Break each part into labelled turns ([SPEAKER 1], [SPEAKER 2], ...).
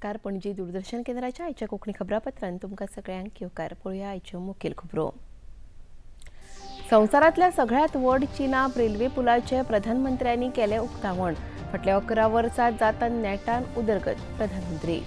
[SPEAKER 1] नमस्कार. पणजी दूरदर्शन केंद्राच्या आयच्या कोंकणी खबरापत्रांत तुमकां सगळ्यांक येवकार. पळोवया आयच्यो मुखेल खबरो. संवसारांतल्या सगळ्यांत व्हड चिनाब रेल्वे पुलाचें प्रधानमंत्र्यांनी केलें उक्तावण. फाटल्या 11 वर्सां जाता नेटान उदरगत. प्रधानमंत्री.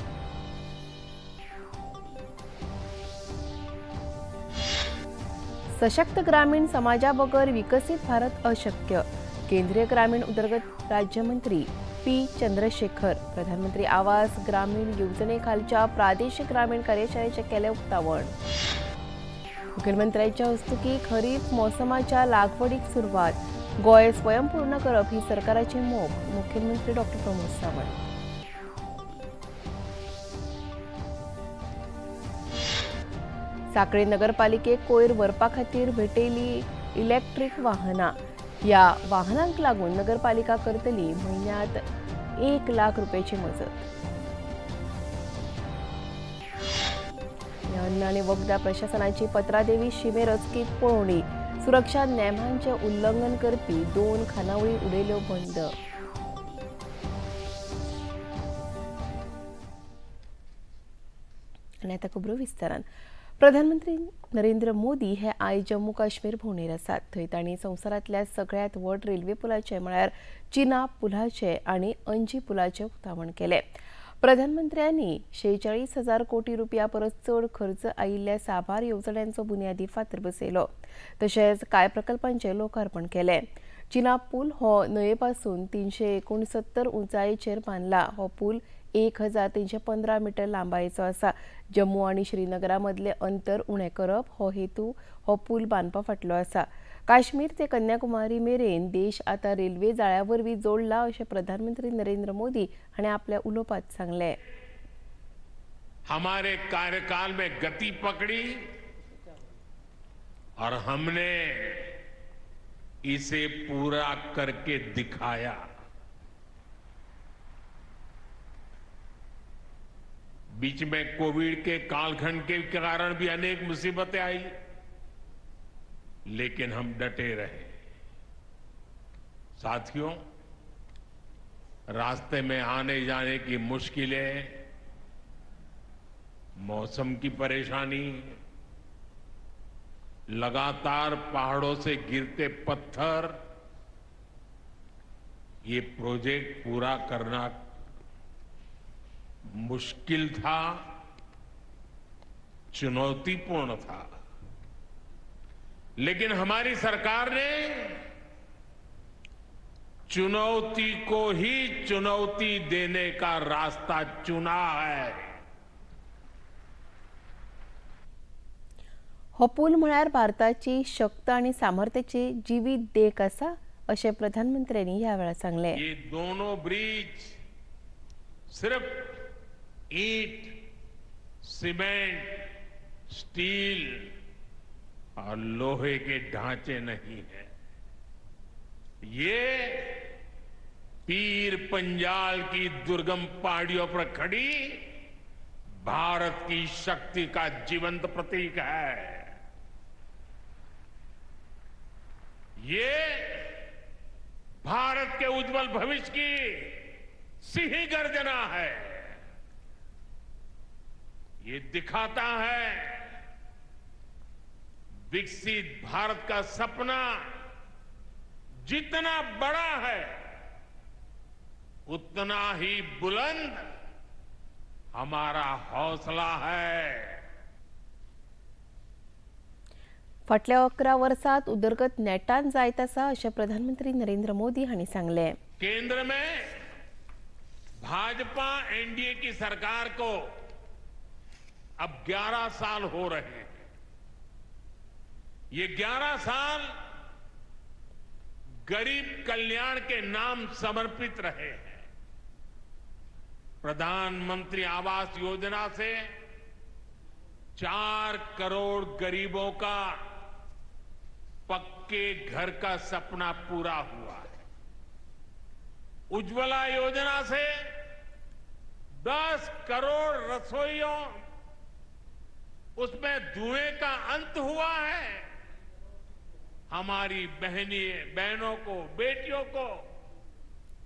[SPEAKER 1] सशक्त ग्रामीण समाजा बगर विकसीत भारत अशक्य. केंद्रीय ग्रामीण उदरगत राज्यमंत्री पी चंद्रशेखर. प्रधानमंत्री आवास ग्रामीण येवजणे खालच्या प्रादेशिक ग्रामीण कार्यशाळेचे केले उक्तावण. मुखेलमंत्र्यांच्या हस्तुकी खरीप मोसमाच्या लागवडीक सुरवात. गोंय स्वयंपूर्ण करप ही सरकाराची मोख. मुख्यमंत्री डॉक्टर प्रमोद सावंत. साखळी नगरपालिकेक कोयर व्हरपा खातीर भेटयली इलेक्ट्रीक वाहनां. ह्या वाहनांक लागून नगरपालिका करतली म्हयन्यांत 1 लाख रुपयाची मजत. अन्न आनी वखदां प्रशासनाची पत्रादेवी शिमेर अचकीत पळोवणी. सुरक्षा नेमांचें उल्लंघन करपी 2 खानावळी उडयल्यो बंद. आनी आतां खबरो विस्तारान. प्रधानमंत्री नरेंद्र मोदी हे आयज जम्मू काश्मीर भोंवडेर आसात. थंय तांणी संवसारांतल्या सगळ्यांत व्हड रेल्वे पुलाचें म्हळ्यार चिनाब पुलाचें आनी अंजी पुलाचें उक्तावण केलें. प्रधानमंत्र्यांनी 46,000 कोटी रुपया परस चड खर्च आयिल्ल्या साबार येवजण्यांचो बुन्यादी फातर बसयलो. तशेंच कांय प्रकल्पांचें लोकार्पण केलें. चिनाब पूल हो न्हंये पासून 369 उंचायेचेर बांदला. हो पूल 1315 मीटर लांबायेचो आसा. जम्मू आनी श्रीनगरा मदलें अंतर उणें करप हो हेतू हो पूल बांदपा फाटलो आसा. काश्मीर ते कन्याकुमारी मेरेन देश आतां रेल्वे जाळ्या वरवीं जोडला अशें प्रधानमंत्री नरेंद्र मोदी हांणी आपल्या उलोवपांत सांगलें.
[SPEAKER 2] हमारे कार्यकाल में गति पकड़ी और हमने इसे पूरा करके दिखाया. बीच में कोविड के कालखंड के कारण भी अनेक मुसीबतें आई, लेकिन हम डटे रहे. साथियों, रास्ते में आने जाने की मुश्किलें, मौसम की परेशानी, लगातार पहाड़ों से गिरते पत्थर, ये प्रोजेक्ट पूरा करना मुश्किल था, चुनौतीपूर्ण था, लेकिन हमारी सरकार ने चुनौती को ही चुनौती देने का रास्ता चुना है.
[SPEAKER 1] हो पूल म्हळ्यार भारताची शक्त आनी सामर्थ्याची जिवीत देख आसा अशें प्रधानमंत्र्यांनी ह्या वेळार सांगलें.
[SPEAKER 2] ये दोनों ब्रिज सिर्फ ईंट, सीमेंट, स्टील और लोहे के ढांचे नहीं है. ये पीर पंजाल की दुर्गम पहाड़ियों पर खड़ी भारत की शक्ति का जीवंत प्रतीक है. ये भारत के उज्जवल भविष्य की सिंह गर्जना है. ये दिखाता है विकसित भारत का सपना जितना बड़ा है उतना ही बुलंद हमारा हौसला है.
[SPEAKER 1] फाटल्या 11 वर्सांत उदरगत नेटान जायत आसा अशें प्रधानमंत्री नरेंद्र मोदी हांणी सांगलें.
[SPEAKER 2] केंद्र में भाजपा एनडीए की सरकार को अब 11 साल हो रहे हैं. ये 11 साल गरीब कल्याण के नाम समर्पित रहे हैं. प्रधानमंत्री आवास योजना से 4 करोड़ गरीबों का पक्के घर का सपना पूरा हुआ है. उज्ज्वला योजना से 10 करोड़ रसोइयों, उसमें धुएं का अंत हुआ है. हमारी बहनों को, बेटियों को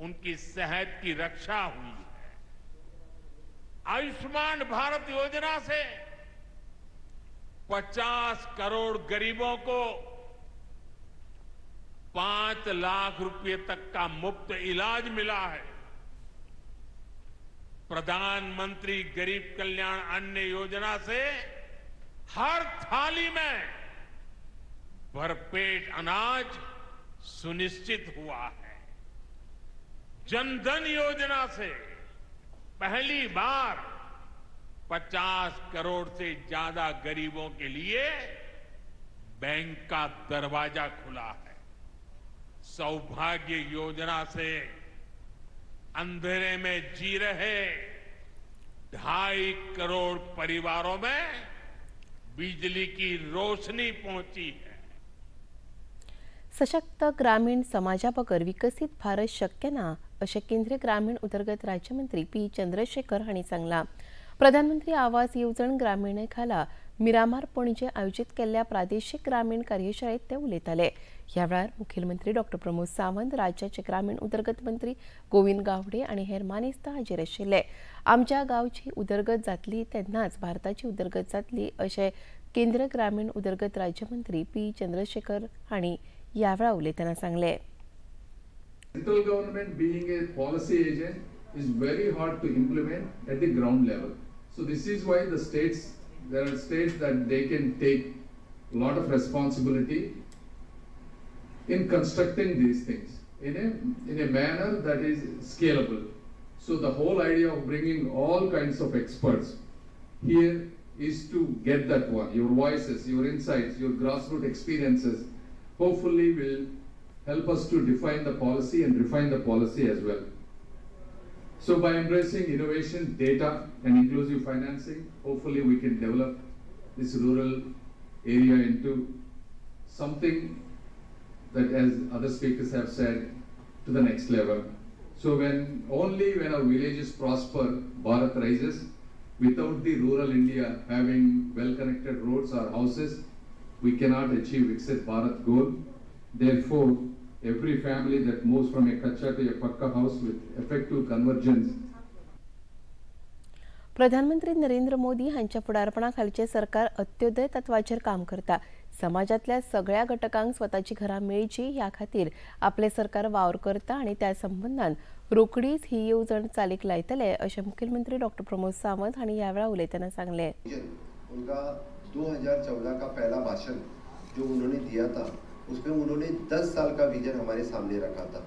[SPEAKER 2] उनकी सेहत की रक्षा हुई है। आयुष्मान भारत योजना से 50 करोड़ गरीबों को 5 लाख रुपए तक का मुफ्त इलाज मिला है। प्रधानमंत्री गरीब कल्याण अन्न योजना से हर थाली में भरपेट अनाज सुनिश्चित हुआ है। जनधन योजना से पहली बार 50 करोड़ से ज्यादा गरीबों के लिए बैंक का दरवाजा खुला है। सौभाग्य योजना से अंधेरे में जी रहे 2.5 करोड़ परिवारों में बिजली की रोशनी पहुंची है।
[SPEAKER 1] सशक्त ग्रामीण समाजा बगर विकसित भारत शक्य ना अशें केंद्रीय ग्रामीण उदरगत राज्यमंत्री पी चंद्रशेखर हांणी सांगलां। प्रधानमंत्री आवास येवजण ग्रामीण खाला मिरामार पणजे आयोजीत केल्ल्या प्रादेशिक ग्रामीण कार्यशाळेत ते उलयताले। ह्या वेळार मुखेलमंत्री डॉ प्रमोद सावंत, राज्याचे ग्रामीण उदरगत मंत्री गोविंद गावडे आनी हेर मानेस्त हाजीर आशिल्ले। आमच्या गांवची उदरगत जातली तेन्नाच भारताची उदरगत जातली अशें केंद्रीय ग्रामीण उदरगत राज्यमंत्री पी चंद्रशेखर हांणी ह्या वेळार उलयतना सांगलें।
[SPEAKER 3] Central government being a policy agent is very hard to implement at the ground level. So this is why the states, there are states that they can take a lot of responsibility in constructing these things in a manner that is scalable. So the whole idea of bringing all kinds of experts here is to get that one, your voices, your insights, your grassroots experiences, hopefully will help us to define the policy and refine the policy as well. So by embracing innovation, data and inclusive financing, hopefully we can develop this rural area into something that, as other speakers have said, to the next level. So only when our villages prosper, Bharat rises. Without the rural India having well-connected roads or houses, we cannot achieve Viksit Bharat goal. Therefore, every family that moves from a kacha to a pakka house with effective convergence.
[SPEAKER 1] प्रधानमंत्री नरेंद्र मोदी हांच्या फुडारपणा खालचें सरकार अत्योदय तत्वाचेर काम करता। समाजांतल्या सगळ्या घटकांक स्वताची घरां मेळची ह्या खातीर आपलें सरकार वावर करता आनी त्या संबंदान रोखडीच ही येवजण चालीक लायतले अशें मुखेलमंत्री डॉ प्रमोद सावंत हांणी ह्या वेळार उलयतना सांगलें।
[SPEAKER 4] उनका 2014 का पहला भाषण जो उन्होंने दिया था उसमें उन्होंने 10 साल का विजन हमारे सामने रखा था।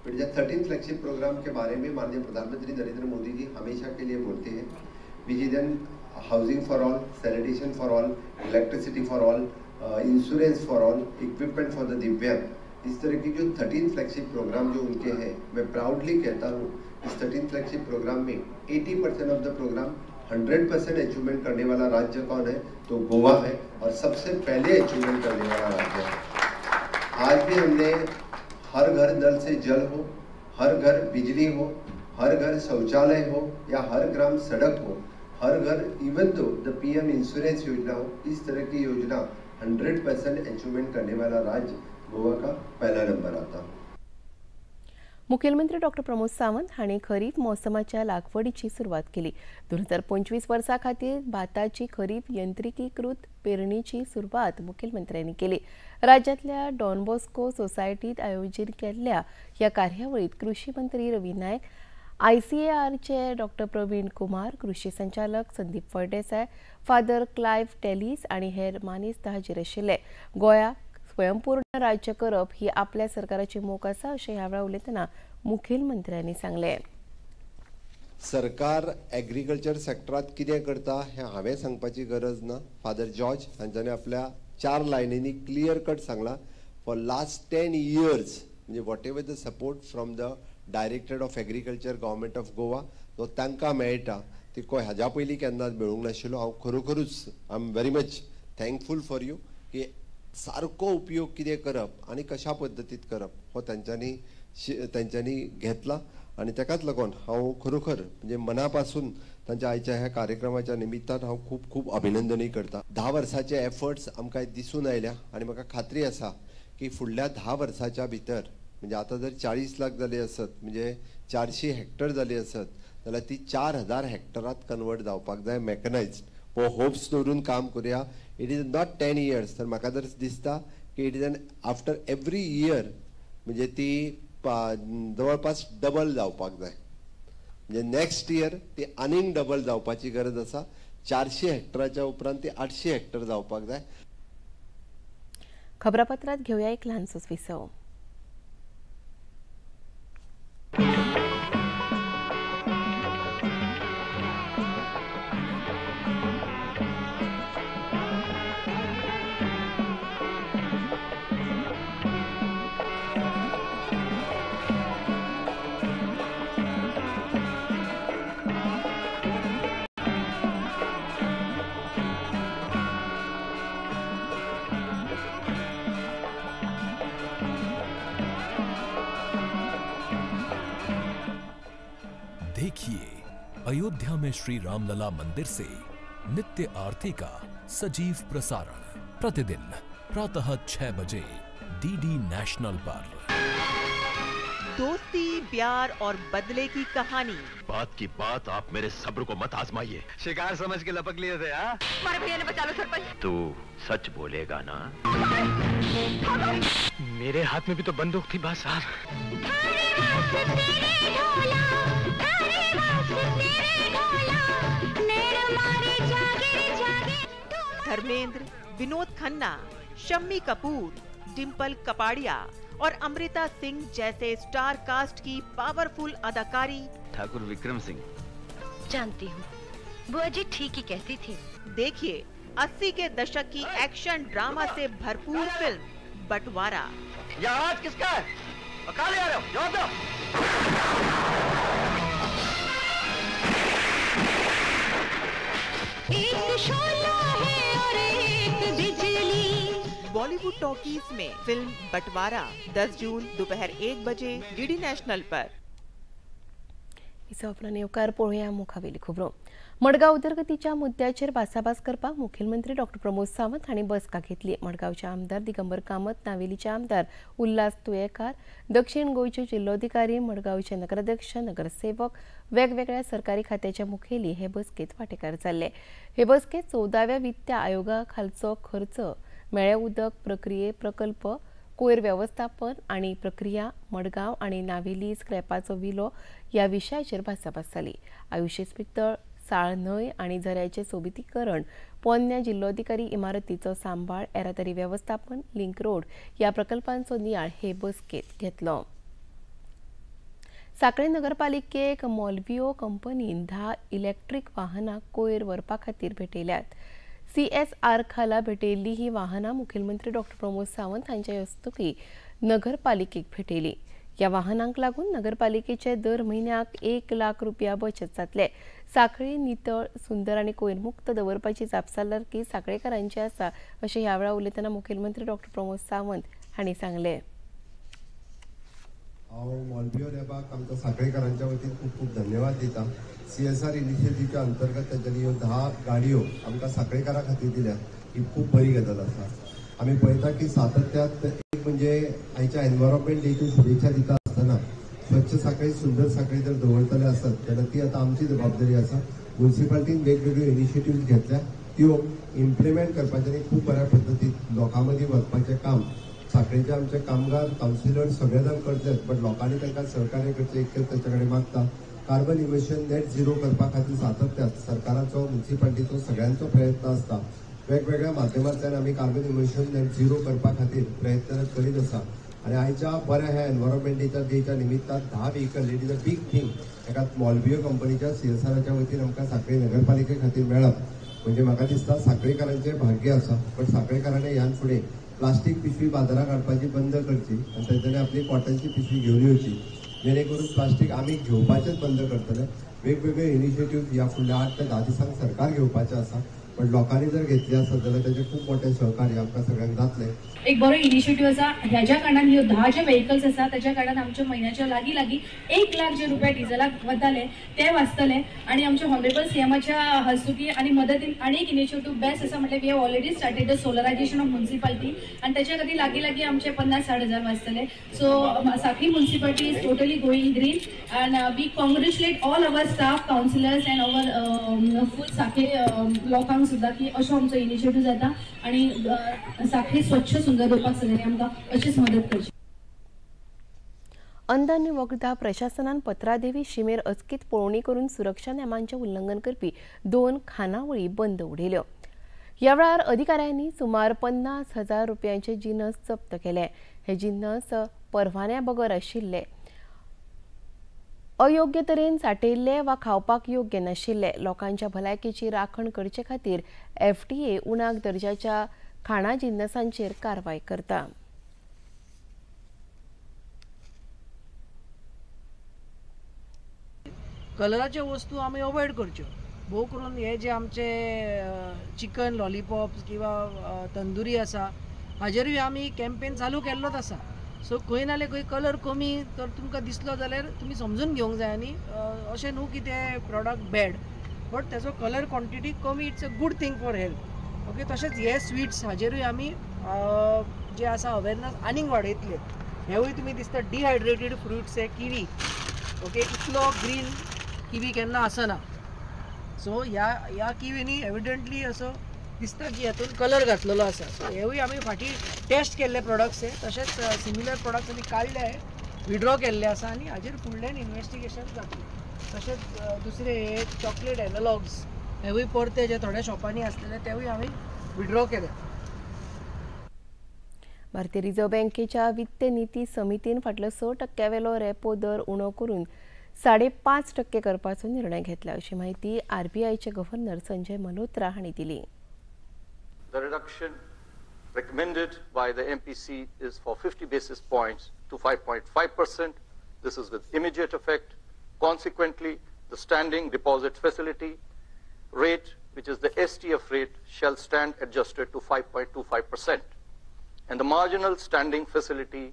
[SPEAKER 4] फिर जब 13 फ्लैगशिप प्रोग्राम के बारे में माननीय प्रधानमंत्री नरेंद्र मोदी जी हमेशा के लिए बोलते हैं, vision housing for all, sanitation for all, electricity for all, insurance for all, equipment for the दिव्यांग, इस तरह की जो 13 फ्लैगशिप प्रोग्राम जो उनके हैं, मैं प्राउडली कहता हूँ इस 13 फ्लैगशिप प्रोग्राम में 80% ऑफ the programme 100% achievement करने वाला राज्य कौन है तो गोवा है, और सबसे पहले अचीवमेंट करने वाला राज्य है। आज भी हमने हर घर नल से जल हो, हर घर बिजली हो, हर घर शौचालय हो, या हर ग्राम सड़क हो, हर घर even though the PM insurance योजना हो, इस तरह की योजना 100% अचीवमेंट करने वाला राज्य गोवा का पहला नंबर आता।
[SPEAKER 1] मुखेलमंत्री डॉ प्रमोद सावंत हांणी खरीप मोसमाच्या लागवडीची सुरवात केली। 2025 वर्सा खातीर भाताची खरीप यंत्रिकीकृत पेरणीची सुरवात मुखेलमंत्र्यांनी केली। राज्यांतल्या डॉन बॉस्को सोसायटीत आयोजीत केल्ल्या ह्या कार्यावळीत कृषी मंत्री रवी नायक, आयसीएआरचे डॉ प्रवीण कुमार, कृषी संचालक संदीप फळदेसाय, फादर क्लायव्ह टेलीस आनी हेर मानेस्त हाजीर आशिल्ले। गोंयाक स्वयंपूर्ण राज्य करप ही आपल्या सरकाराची मोख आसा अशें ह्या वेळार उलयतना मुखेलमंत्र्यांनी सांगलें।
[SPEAKER 4] सरकार एग्रीकल्चर सेक्टरात कितें करता हें हांवें सांगपाची गरज ना। फादर जॉर्ज हांच्यानी आपल्या 4 लायनींनी क्लियर कट सांगलां, फॉर लास्ट 10 इयर्स म्हणजे whatever the support from the directorate of agriculture government of Goa जो तांकां मेळटा तिको हाज्या पयलीं केन्नाच मेळूंक नाशिल्लो। हांव खरोखरूच I am very much thankful for you की सारको उपयोग कितें करप आनी कशा पद्दतीत करप हो तांच्यांनी घेतला आनी ताकाच लागून हांव खरोखर म्हणजे मना पासून तांच्या आयच्या ह्या कार्यक्रमाच्या निमित्तान हांव खूब खूब अभिनंदनूय करता। 10 वर्साचे एफर्ट्स आमकां दिसून आयल्या आनी म्हाका खात्री आसा की फुडल्या 10 वर्साच्या भितर म्हणजे आतां जर 40 लाख जाले आसत म्हणजे 400 हेक्टर जाले आसत जाल्यार ती 4000 हॅक्टरात कन्वर्ट जावपाक जाय मॅकनायज्ड. हो होप्स दवरून काम करुया. It is not 10 years, तर म्हाका जर दिसता की it is an after every year म्हणजे ती जवळपास डबल जावपाक जाय. म्हणजे नेक्स्ट इयर ती आनीक डबल जावपाची गरज आसा. 400 हॅक्टराच्या उपरांत ती 800 हॅक्टर जावपाक जाय.
[SPEAKER 1] खबरापत्रात घेऊया एक ल्हानसोच विसव.
[SPEAKER 5] देखिए अयोध्या में श्री रामलला मंदिर से नित्य आरती का सजीव प्रसारण प्रतिदिन प्रातः 6 बजे डीडी नेशनल पर।
[SPEAKER 6] दोस्ती, प्यार और बदले की कहानी।
[SPEAKER 7] बात की बात, आप मेरे सब्र को मत आजमाइए।
[SPEAKER 8] शिकार समझ के लपक लिए थे। हाँ,
[SPEAKER 9] हमारे भैया ने बचा लो सरपंच।
[SPEAKER 7] तू सच बोलेगा ना?
[SPEAKER 8] मेरे हाथ में भी तो बंदूक थी बा साहब।
[SPEAKER 6] धर्मेंद्र, विनोद खन्ना, शम्मी कपूर, डिम्पल कपाड़िया और अमृता सिंह जैसे स्टार कास्ट की पावरफुल अदाकारी।
[SPEAKER 7] ठाकुर विक्रम सिंह।
[SPEAKER 9] जानती हूँ बुआ जी ठीक ही कहती थी।
[SPEAKER 6] देखिए 80 के दशक की एक्शन ड्रामा से भरपूर फिल्म बंटवारा।
[SPEAKER 8] यह आवाज किसका है? कहाँ ले आ रहे हो? जवाब दो।
[SPEAKER 9] एक शोला है और एक बिजली।
[SPEAKER 6] बॉलीवुड टॉकीज में फिल्म बंटवारा 10 जून दोपहर 1 बजे डीडी नॅशनल पर।
[SPEAKER 1] उपरांत येवकार पळोवया मुखावेली खबरो. मडगांव उदरगतीच्या मुद्द्याचेर भासाभास करपाक मुखेलमंत्री डॉ प्रमोद सावंत हांणी बसका घेतली. मडगांवचे आमदार दिगंबर कामत, नावेलीचे आमदार उल्हास तुयेकार, दक्षिण गोंयचे जिल्लोधिकारी, मडगांवचे नगराध्यक्ष, नगरसेवक, वेगवेगळ्या सरकारी खात्याचे मुखेली हे बसकेत वांटेकार जाल्ले. हे बसकेत 14व्या वित्त आयोगा खालचो खर्च, मेळे उदक प्रक्रिये प्रकल्प, कोयर वेवस्थापन आनी प्रक्रिया, मडगांव आनी नावेली स्क्रॅपाचो विलो ह्या विशयाचेर भासाभास जाली. आयुष इस्पितळ, साळ न्हंय आनी झऱ्याचें सोबितीकरण, पोन्न्या जिल्लोधिकारी इमारतीचो सांबाळ, येरादारी वेवस्थापन, लिंक रोड ह्या प्रकल्पांचो नियाळ हे बसकेत घेतलो. साखळे नगरपालिकेक मॉल्वियो कंपनीन 10 इलेक्ट्रीक वाहनां कोयर व्हरपा खातीर भेटयल्यात. CSR खाला भेटयल्ली ही वाहनां मुखेलमंत्री डॉ प्रमोद सावंत हांच्या हस्तुकीं नगरपालिकेक भेटयली. ह्या वाहनांक लागून नगरपालिकेचे दर म्हयन्याक 1 लाख रुपया बचत जातले. साखळी नितळ, सुंदर आनी कोयरमुक्त दवरपाची जापसालदारकी साखळेकारांची आसा अशें ह्या वेळार उलयतना मुखेलमंत्री डॉ प्रमोद सावंत हांणी सांगलें.
[SPEAKER 4] हांव मॉल्वियो लॅबाक आमच्या साखळेकारांच्या वतीन खूब खूब धन्यवाद दिता. CSR इनिशिएटिव्हच्या अंतर्गत तांच्यांनी ह्यो 10 गाडयो आमकां साखळेकारां खातीर दिल्यात, ही खूब बरी गजाल आसा. आमी पळयता की सातत्यात एक म्हणजे आयच्या एनवायरमेंट डेची शुभेच्छा दिता आसतना स्वच्छ साखळी, सुंदर साखळी जर दवरतले आसत जाल्यार ती आतां आमची जबाबदारी आसा. म्युनिसिपालिटीन वेगवेगळ्यो इनिशिएटिव्ह घेतल्या, त्यो इम्प्लिमेंट करपाचें आनी खूब बऱ्या पद्दतीन लोकां मदीं वचपाचें काम साखळेचे आमचे कामगार, कावन्सिलर सगळे जाण करतात, बट लोकांनी तांकां सहकार्य करचें इतकें तांचे कडेन मागता. कार्बन इमिशन नेट झिरो करपा खातीर सातत्यात सरकाराचो, म्युनिसिपालिटीचो सगळ्यांचो प्रयत्न आसता. वेगवेगळ्या माध्यमांतल्यान आमी कार्बन इमिशन नेट झिरो करपा खातीर प्रयत्न करीत आसा. आनी आयच्या बऱ्या ह्या एनवायरमेंटाच्या डेच्या निमित्तान 10 vehicle, it is a big thing, एका मॉल्वियो कंपनीच्या CSRच्या वतीन आमकां साखळी नगरपालिके खातीर मेळप म्हणजे म्हाका दिसता साखळेकारांचें भाग्य आसा. बट साखळेकारांनी ह्यान फुडें प्लास्टीक पिशवी बाजाराक हाडपाची बंद करची आनी तांच्यांनी आपली कॉटनची पिशवी घेवन येवची, जेणे करून प्लास्टीक आमी घेवपाचेच बंद करतले. वेगवेगळे इनिशिएटिव्ह ह्या फुडल्या 8 ते 10 दिसांक सरकार घेवपाचें आसा. पण लोकांनी जर घेतली आसत जाल्यार ताचें खूब मोठें सहकार्य आमकां सगळ्यांक जातलें.
[SPEAKER 10] एक बरो इनिशिएटीव आसा. ह्याच्या कारणान ह्यो 10 जे व्हेकल्स आसा ताच्या कारणान आमच्या म्हयन्याच्या लागीं लागीं 1 लाख जे रुपया डिझलाक वताले ते वाचतले. आनी आमच्या हॉनरेबल सीएमाच्या हस्तुकी आनी मदतीन आनी एक इनिशिएटीव बेस्ट आसा म्हटल्यार we have already started the solarisation of municipality आनी ताच्या खातीर लागीं लागीं आमचे 50-60 हजार वाचतले. So Sanquelim municipality is totally going green and we congratulate all our staff, councillors and our full Sanquelim लोकांक सुद्दां की असो आमचो इनिशिएटीव जाता आनी सांखळी स्वच्छ सुंदर दवरपाक सगळ्यांनी आमकां अशीच मदत करची.
[SPEAKER 1] अन्नधान्य वखदां प्रशासनान पत्रादेवी शिमेर अचकीत पळोवणी करून सुरक्षा नेमांचें उल्लंघन करपी 2 खानावळी बंद उडयल्यो. ह्या वेळार अधिकाऱ्यांनी सुमार 50,000 रुपयांचे जिनस जप्त केले. हे जिनस परवान्या बगर आशिल्ले, अयोग्य तरेन सांठयिल्ले वा खावपाक योग्य नाशिल्ले. लोकांच्या भलायकेची राखण करचे खातीर FDA उणाक दर्जाच्या खाणा जिनसांचेर कारवाय करता.
[SPEAKER 11] कलराच्यो वस्तू आमी अवॉयड करच्यो. भोव करून हे जे आमचे चिकन लॉलीपॉप्स किंवा तंदुरी आसा हाजेरूय आमी कॅम्पेन चालू केल्लोच आसा. सो खंय ना जाल्यार खंय कलर कमी तर तुमकां दिसलो जाल्यार तुमी समजून घेवंक जाय आनी अशें न्हू की ते प्रोडक्ट बॅड, बट तेजो कलर क्वॉन्टिटी कमी, it's a good thing for health. Okay, तशेंच हे स्वीट्स हाजेरूय आमी जे आसा अवेरनस आनीक वाडयतले. हेवूय तुमी दिसता डिहायड्रेटेड फ्रुट्स हे किवी. ओके, इतलो ग्रीन किवी केन्ना आसना. सो ह्या किवीनी एविडंटली असो दिसता की हातून कलर घातलेलो आसा. सो हेवूय आमी फाटीं टेस्ट केल्ले प्रोडक्ट्स हे, तशेंच सिमिलर प्रोडक्ट्स आमी काडले, विड्रॉ केल्ले आसा आनी हाजेर फुडल्यान इन्वेस्टिगेशन जातलें. तशेंच दुसरे हे चॉकलेट एनलॉग्स हेवूय परते जे थोड्या शॉपांनी आसलेले तेवूय आमी विड्रॉ केले.
[SPEAKER 1] भारतीय रिझर्व्ह बँकेच्या वित्त नीती समितीन फाटलो 6% वेलो रेपो दर उणो करून 5.5% करपाचो निर्णय घेतला अशी माहिती आरबीआयचे गव्हर्नर संजय मल्होत्रा हांणी दिली.
[SPEAKER 12] The reduction recommended by the MPC is for 50 basis points to 5.5%. This is with immediate effect. Consequently, the standing deposit facility rate, which is the STF rate, shall stand adjusted to 5.25%. And the marginal standing facility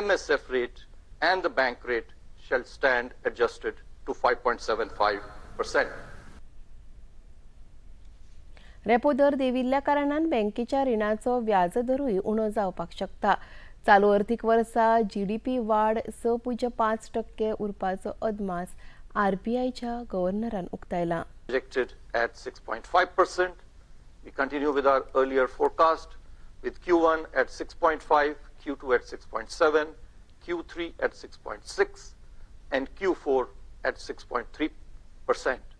[SPEAKER 12] MSF rate and the bank rate shall stand adjusted to 5.75%.
[SPEAKER 1] Repo दर देंविल्ल्या कारणान बँकेच्या रिणाचो व्याजदरूय उणो जावपाक शकता. चालू अर्थीक वर्सा GDP वाड 6.5% उरपाचो अदमास आरबीआयच्या गव्हर्नरान उक्तायला.
[SPEAKER 12] Projected at 6.5%. We continue with our earlier forecast with Q1 at 6.5, Q2 at 6.7, Q3 at 6.6 and Q4 at 6.3%.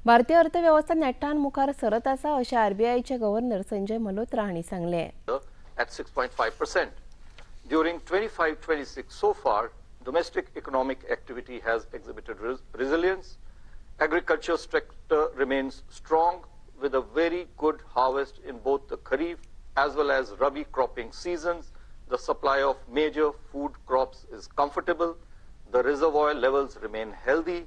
[SPEAKER 1] भारतीय अर्थवेवस्था नेटान मुखार सरत आसा अशें आरबीआयचे गव्हर्नर संजय मल्होत्रा हांणी सांगलें.
[SPEAKER 12] At 6.5%. During 25-26 so far, domestic economic activity has exhibited resilience. Agriculture sector remains strong with a very good harvest in both the Kharif as well as Rabi cropping seasons. The supply of major food crops is comfortable. The reservoir levels remain healthy.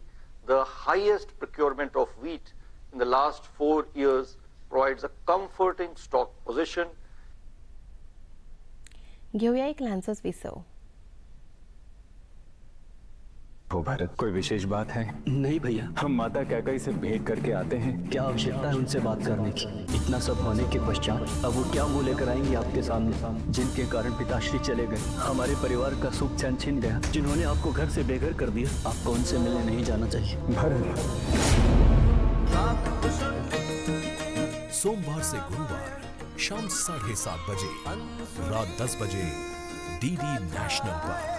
[SPEAKER 12] The highest procurement of wheat in the last 4 years provides a comforting stock position.
[SPEAKER 1] घेऊया एक लहानसंच विसव.
[SPEAKER 13] हो भारत, कोई विशेष बात है?
[SPEAKER 14] नहीं भैया,
[SPEAKER 13] हम माता कैकेयी से भेंट करके आते हैं।
[SPEAKER 14] क्या आवश्यकता है उनसे बात करने की? इतना सब होने के पश्चात अब वो क्या मुंह लेकर आएंगी आपके सामने, जिनके कारण पिताश्री चले गए, हमारे परिवार का सुख चैन छिन गया, जिन्होंने आपको घर से बेघर कर दिया। आपको उनसे मिलने नहीं जाना चाहिए।
[SPEAKER 13] भरत,
[SPEAKER 5] सोमवार से गुरुवार शाम 7:30 बजे, रात 10 बजे डीडी नेशनल पर।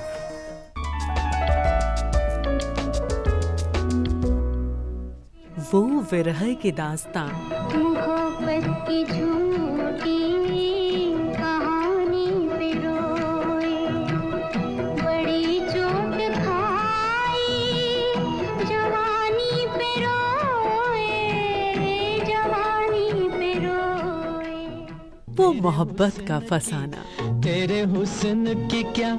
[SPEAKER 15] वो विरह की दास्तां,
[SPEAKER 16] मोहब्बत की झूठी कहानी पे रोए, बड़ी चोट खाई जवानी पे रोए, जवानी पे रोए।
[SPEAKER 15] वो मोहब्बत का फसाना।
[SPEAKER 17] तेरे हुस्न की क्या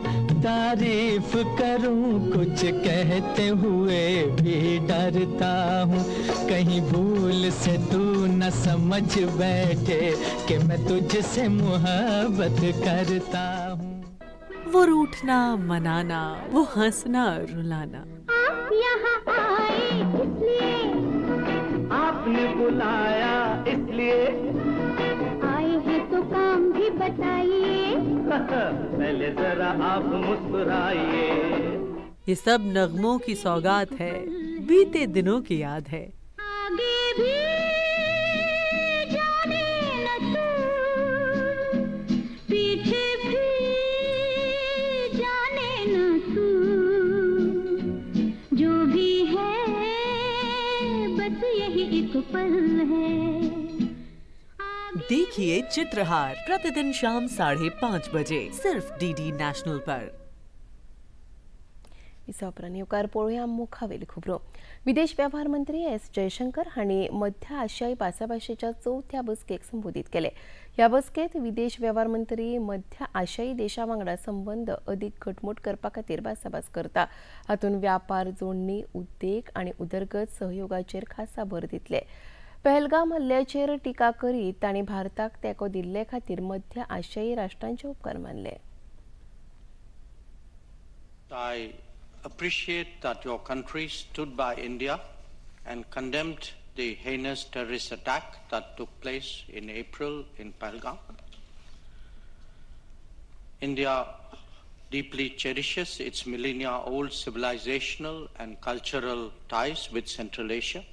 [SPEAKER 17] तारीफ करूं, कुछ कहते हुए भी डरता हूं, कहीं भूल से तू न समझ बैठे कि मैं तुझसे मोहब्बत करता हूं।
[SPEAKER 15] वो रूठना मनाना, वो हंसना रुलाना।
[SPEAKER 16] आप यहाँ आए इसलिए,
[SPEAKER 17] आपने बुलाया इसलिए,
[SPEAKER 16] आए हैं तो काम भी बताइए,
[SPEAKER 17] पहले जरा आप मुस्कुराइए।
[SPEAKER 15] ये सब नगमों की सौगात है, बीते दिनों की याद है।
[SPEAKER 16] आगे भी जाने न तू, पीछे भी जाने न तू, जो भी है बस यही एक पल है।
[SPEAKER 15] देखिए चित्रहार प्रतिदिन शाम 5:30 बजे सिर्फ डीडी नॅशनल पर।
[SPEAKER 1] उपरांत येवकार पळोवया मुखावेल खबरो। विदेश वेव्हार मंत्री एस जयशंकर हांणी मध्य आशियाई भासाभाशेच्या चवथ्या बसकेक संबोधीत केले। ह्या बसकेत विदेश वेव्हार मंत्री मध्य आशियाई देशा वांगडा संबंद अदीक घटमूट करपा खातीर भासाभास करता। हातूंत व्यापार, जोडणी, उद्देग आनी उदरगत सहयोगाचेर खासा भर दितले। पहलगाम हल्ल्याचेर टिका करीत तांणी भारताक तेंको दिल्ले खातीर मध्य आशियाई राष्ट्रांचे उपकार मानले।
[SPEAKER 18] I appreciate that your country stood by India and condemned the heinous terrorist attack that took place in April in Pahalgam. India deeply cherishes its millennia-old civilizational and cultural ties with Central Asia.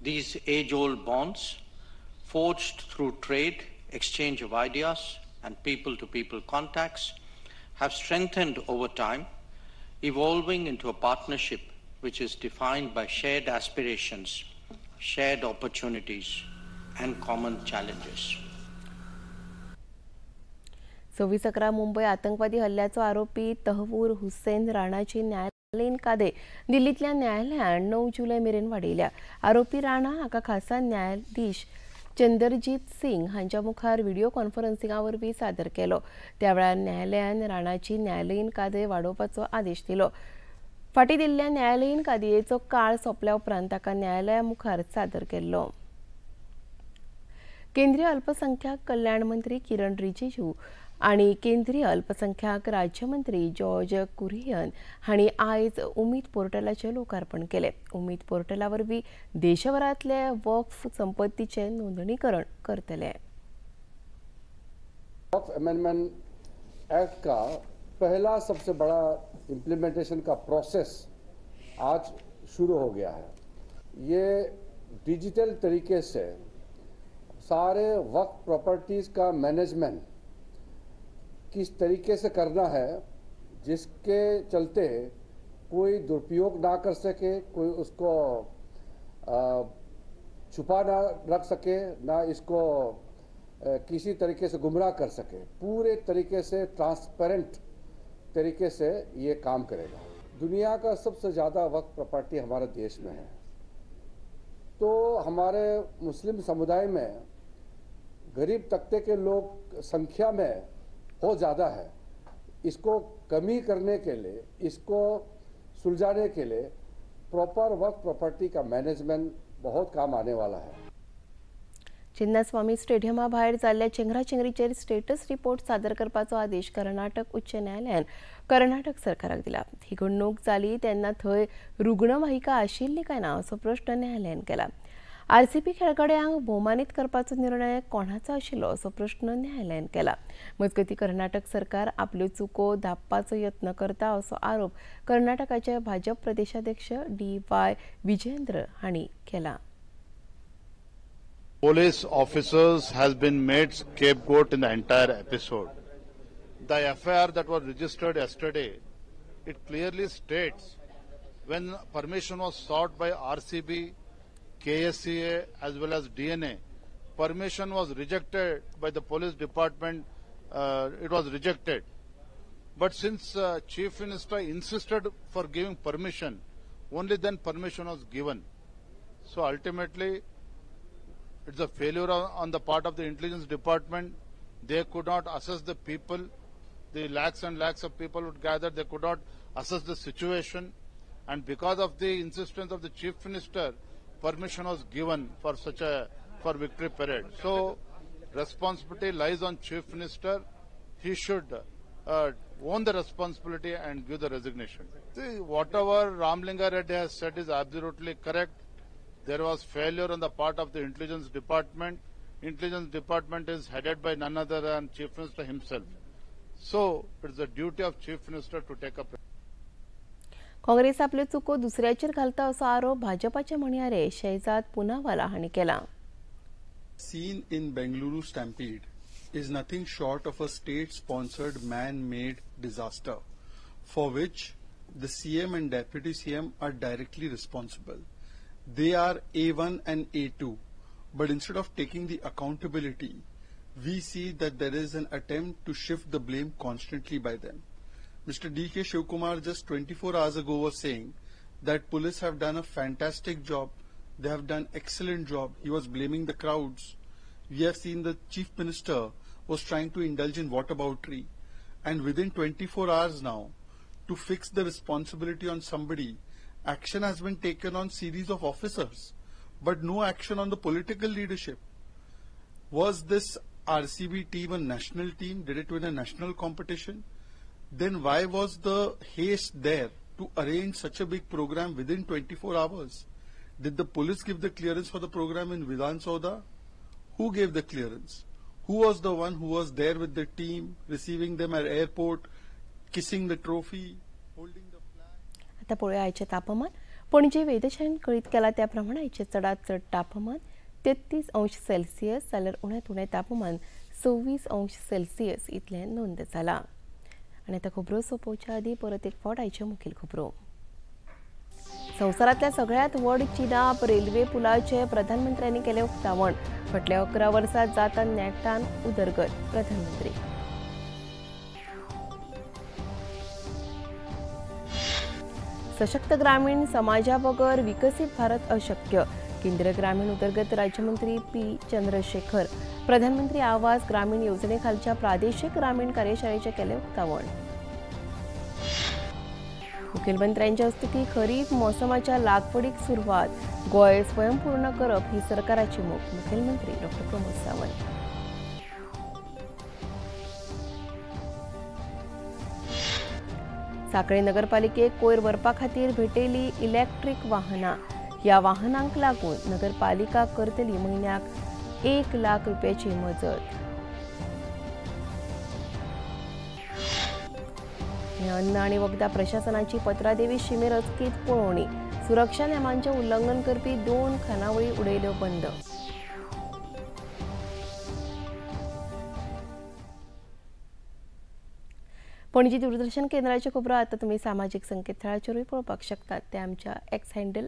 [SPEAKER 18] These age-old bonds, forged through trade, exchange of ideas, and people-to-people contacts, have strengthened over time, evolving into a partnership which is defined by shared aspirations, shared opportunities, and common challenges.
[SPEAKER 1] 26/11 Mumbai आतंकवादी हल्ल्याचो आरोपी तहवूर हुसेन राणाची न्यायालयीन कादे दिल्लींतल्या न्यायालयान 9 जुलय मेरेन वाडयल्या। आरोपी राणा हाका खासा न्यायाधीश चंदरजीत सिंग हांच्या मुखार व्हिडिओ कॉन्फरन्सिंगा वरवीं सादर केलो। त्या वेळार न्यायालयान राणाची न्यायालयीन कादे वाडोवपाचो आदेश दिलो। फाटीं दिल्ल्या न्यायालयीन कादयेचो काळ सोंपल्या उपरांत ताका न्यायालया मुखार सादर केल्लो। केंद्रीय अल्पसंख्याक कल्याण मंत्री किरण रिजिजू आनी केंद्रीय अल्पसंख्याक राज्यमंत्री जॉर्ज कुरियन हांणी आयज उमेद पोर्टलाचें लोकार्पण केलें। उमेद पोर्टला वरवीं देशभरांतले वक्फ संपत्तीचें नोंदणीकरण करतले।
[SPEAKER 19] वक्फ अमेंडमेंट एक्ट का पहला सबसे बड़ा इम्प्लीमेंटेशन का प्रोसेस आज शुरू हो गया है। ये डिजिटल तरीके से सारे वक्फ प्रॉपर्टीज़ का मैनेजमेंट किस तरीके से करना है, जिसके चलते कोई दुरुपयोग ना कर सके, कोई उसको छुपा ना रख सके, ना इसको किसी तरीके से गुमराह कर सके। पूरे तरीके से ट्रांसपेरेंट तरीके से ये काम करेगा। दुनिया का सबसे ज़्यादा वक्फ प्रॉपर्टी हमारे देश में है, तो हमारे मुस्लिम समुदाय में गरीब तबके के लोग संख्या में बहुत ज़्यादा है। इसको कमी करने के लिए, इसको सुलझाने के लिए प्रॉपर वक्फ प्रॉपर्टी का मैनेजमेंट बहुत काम आने वाला है।
[SPEAKER 1] चिन्नास्वामी स्टेडियमा भायर जाल्ल्या चेंगराचेंगरीचेर स्टेटस रिपोर्ट सादर करपाचो आदेश कर्नाटक उच्च न्यायालयान कर्नाटक सरकाराक दिला। ही घडणूक जाली तेन्ना थंय रुग्णवाहिका आशिल्ली काय ना असो प्रश्न न्यायालयान केला। आरसीबी खेळगड्यांक भोवमानीत करपाचो निर्णय कोणाचो आशिल्लो असो प्रश्न न्यायालयान केला। मजगतीं कर्नाटक सरकार आपल्यो चुको धांपपाचो यत्न करता असो आरोप कर्नाटकाचे भाजप प्रदेशाध्यक्ष डी.वाय. विजयेंद्र हांणी केला।
[SPEAKER 20] Police officers has been made scapegoat in the entire episode. The FIR that was registered yesterday, it clearly states when permission was sought by RCB, KSCA as well as DNA, permission was rejected by the police department. It was rejected. But since Chief Minister insisted for giving permission, only then permission was given. So ultimately, It's a failure on the part of the intelligence department. They could not assess the people. The lakhs and lakhs of people would gather. They could not assess the situation. And because of the insistence of the Chief Minister, permission was given for such a for victory parade. So responsibility lies on Chief Minister. He should own the responsibility and give the resignation. See, whatever Ramlinga Reddy has said is absolutely correct. There was failure on the part of the intelligence department. Intelligence department is headed by none other than Chief Minister himself. So it's the duty of Chief Minister to take up.
[SPEAKER 1] Congress आपल्यो चुको दुसऱ्याचेर घालता असो आरोप भाजपाचे म्हणयारे शहजाद पुनावाला हांणी केला.
[SPEAKER 21] Scene in Bengaluru stampede is nothing short of a state-sponsored man-made disaster for which the CM and Deputy CM are directly responsible. They are A1 and A2, but instead of taking the accountability, we see that there is an attempt to shift the blame constantly by them. Mr. D.K. Shivakumar just 24 hours ago was saying that police have done a fantastic job, they have done excellent job. He was blaming the crowds. We have seen the Chief Minister was trying to indulge in whataboutery, and within 24 hours now, to fix the responsibility on somebody, action has been taken on series of officers, but no action on the political leadership. Was this RCB team a national team? Did it win a national competition? Then why was the haste there to arrange such a big program within 24 hours? Did the police give the clearance for the program in Vidhan Soudha? Who gave the clearance? Who was the one who was there with the team, receiving them at airport, kissing the trophy, holding the flag?
[SPEAKER 1] आता पळोवया आयचें तापमान. पणजे वेधशाळेन कळीत केला त्या प्रमाणे आयचें चडांत चड तापमान 33 अंश सेल्सियस जाल्यार उण्यांत उणें तापमान 26 अंश सेल्सियस इतलें नोंद जालां. आनी आतां खबरो सोंपोवच्या आदीं परत एक फावट आयच्यो मुखेल खबरो. संवसारांतल्या सगळ्यांत व्हड चिनाब रेल्वे पुलाचें प्रधानमंत्र्यांनी केलें उक्तावण. फाटल्या 11 वर्सां जाता नेटान उदरगत. प्रधानमंत्री. सशक्त ग्रामीण समाजा बगर विकसीत भारत अशक्य. केंद्रीय ग्रामीण उदरगत राज्यमंत्री पी चंद्रशेखर. प्रधानमंत्री आवास ग्रामीण योजनेखालच्या प्रादेशिक ग्रामीण कार्यशाळेचें केलें उक्तावण. मुखेलमंत्र्यांच्या हस्तुकीं खरीप मोसमाच्या लागवडीक सुरवात. गोंय स्वयंपूर्ण करप ही सरकाराची मोख. मुखेलमंत्री डॉ. प्रमोद सावंत. सांखळे नगरपालिकेक कोयर व्हरपा खातीर भेटेली इलेक्ट्रीक वाहनां. ह्या वाहनांक लागून नगरपालिका करतली म्हयन्याक 1 लाख रुपयाची मजत. अन्न आनी वखदां प्रशासनाची पत्रादेवी शिमेर अचकीत पळोवणी. सुरक्षा नेमांचें उल्लंघन करपी 2 खानावळी उडयल्यो बंद. पणजी दूरदर्शन केंद्राच्यो खबरो आतां तुमी सामाजीक संकेतथळाचेरूय पळोवपाक शकतात. ते आमच्या X handle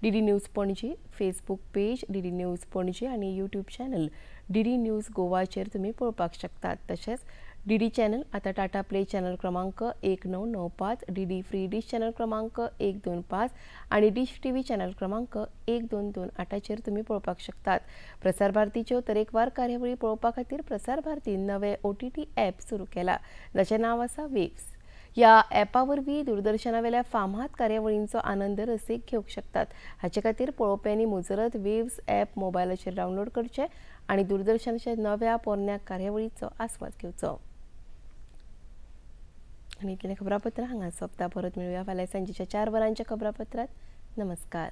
[SPEAKER 1] @DD News Panaji, Facebook page DD News Panaji आनी यूट्यूब चॅनल DD news गोवाचेर तुमी पळोवपाक शकतात. तशेंच डीडी चॅनल आतां टाटा प्ले चॅनल क्रमांक 1995, डीडी फ्री डिश चॅनल क्रमांक 125 आनी डिश टीव्ही चॅनल क्रमांक 1228चेर तुमी पळोवपाक शकतात. प्रसार भारतीच्यो तरेकवार कार्यावळी पळोवपा खातीर प्रसार भारतीन नवे OTT app सुरू केला, जाचें नांव आसा वेव्स. ह्या ॲपा वरवीं दूरदर्शनावेल्या फामाद कार्यावळींचो आनंद रसीक घेवंक शकतात. हाचे खातीर पळोवप्यांनी मुजरत वेव्स ॲप मोबायलाचेर डावनलोड करचें आनी दूरदर्शनाच्या नव्या पोरण्या कार्यावळीचो आस्वाद घेवचो. आनी इतलें खबरापत्र हांगा सोंपता. परत मेळुया फाल्यां सांजेच्या 4 वरांच्या खबरापत्रांत. नमस्कार.